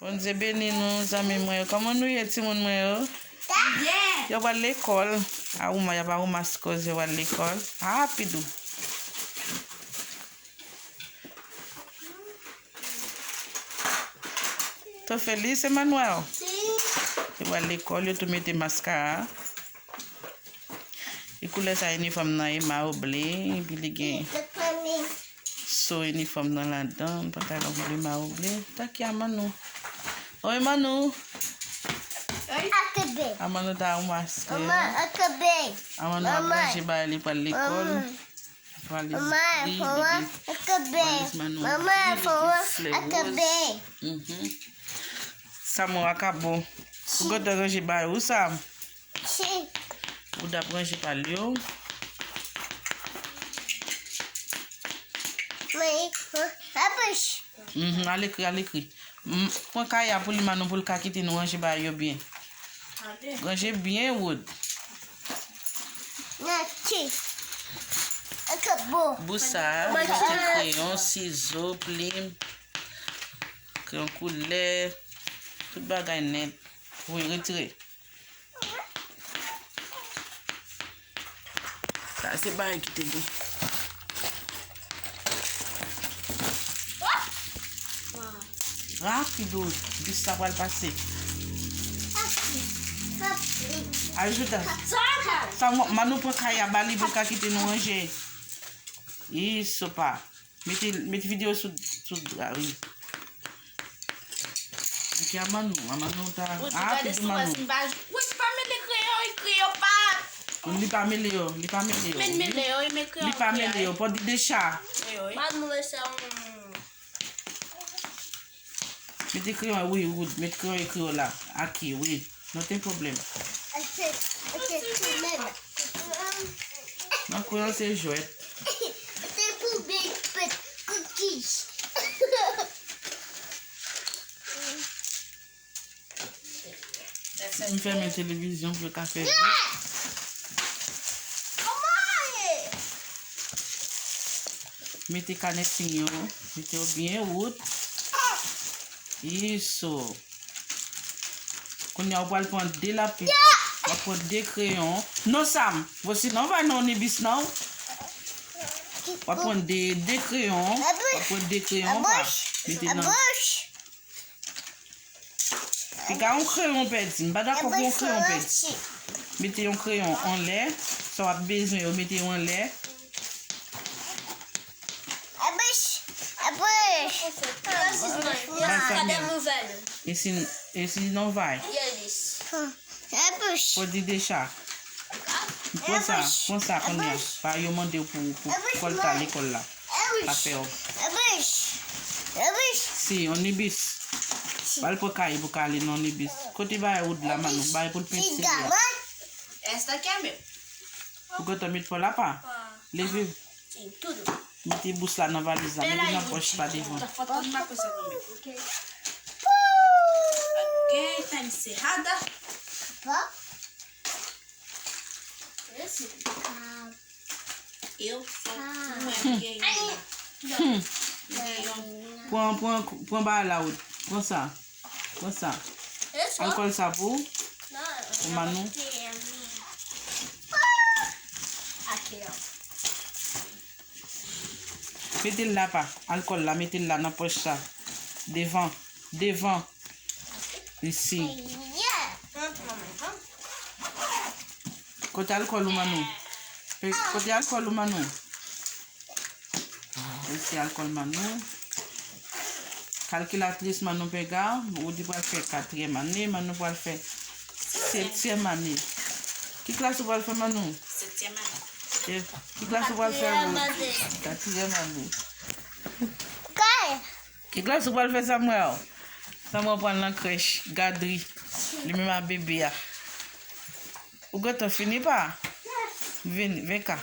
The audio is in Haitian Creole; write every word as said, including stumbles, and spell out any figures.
Bondye beni nou, zanmi mwen yo. Kòman nou ye, timoun mwen yo? Yo pral lekòl. Awouma, y ap Awouma Skòz, yo pral lekòl. Rapidou. Tofelis, Emmanuel. Yo pral lekòl, yo tou mete maskara. E koulè sa inifòm nan e mawon ble, epi li gen so inifòm nan ladan, pantalon ble, mawon ble. Taki a Manou. Oy, Manou. Akebe. A Manou ta yon maske. Maman, akebe. A Manou ap ranje bagay li pral lekòl. Maman. Valiz gri, li gen valiz Manou gri, li gen flè woz. Mhm. Sam ou akabo. Ou gentan ranje bagay ou, Sam? Ou t ap ranje pa l yo. Mhm, al ekri, al ekri. M, pran kay a pou li, Manou, pou l ka kite nou ranje bagay yo byen. Ranje byen, Wood. Bousa, mete kreyon, sizo, plim, kreyon koulè, tout bagay nèt. Wi, retire. Sa se bagay ki te gen. Rapidou, bis la pral pase. Ajouta. Sa, Manou pran kay a ba li pou l ka kite nou ranje. Isopa. Mete, mete videyo sou, sou dra, wi. Epi a Manou, a Manou ta. Wood, a, gade sou Manou. Wood, pa mele kreyon, ekri yo pa. Li pa mele yo, li pa mele yo. Men mele yo, men kreyon. Li pa mele yo, pòt di decha. Manou, men sa, hmm. Mete kreyon, wi, Wood, mete kreyon ekri yo la. Aki, wi. Not a problem. Nan kreyon se jwèt. Se pou big pet cookies. M fèmen televizyon pou yo ka fè vi. Mete kanèt siy yo. Mete yo byen wout. Iso. Kounye a, ou pral pran de lapis. W ap pran de kreyon. Non, Sam. Vosi non, va non, Nibis non. W ap pran de, de kreyon. W ap pran de kreyon, pa. Mete nan. Piga yon kreyon pèdi. M pa dakò pou yon kreyon pèdi. Mete yon kreyon anlè. Sa w ap bezwen yo, mete yo anlè. Ba sa men. E si, e si non vay. Pòt di decha. Pran sa, pran sa kounye a. Pa yo mande w pou, pou kòlta lekòl la. Pa pè w. Si, on Nibis. Ba l pran kay pou ka ale nan Nibis. Kote bay wood la, Manou? Bay pou l pentire a. Ou gentan met pa w la, pa? Leve. Mete bous la nan valiz la. Mete nan pòch pa devan. Pran, pran, pran bagay la, Wood. Pran sa. Pran sa. Alkòl sa pou ou? Pou Manou? Mete l la, pa. Alkòl la, mete l la nan pòch sa. Devan. Devan. Isi. Kote alkòl ou, Manou? Kote alkòl ou, Manou? Isi alkòl Manou. Kalkilatris Manou Pega, Woody pral fè katriyèm ane, Manou pral fè setyèm ane. Ki klas ou pral fè, Manou? Setyèm ane. Ki klas ou pral fè, Woody? Katriyèm ane. Ki klas ou pral fè, Samuel? Samuel pral nan krèch, gadri. Li menm a bebe a. Ou gentan fini, pa? Vini, vin ka.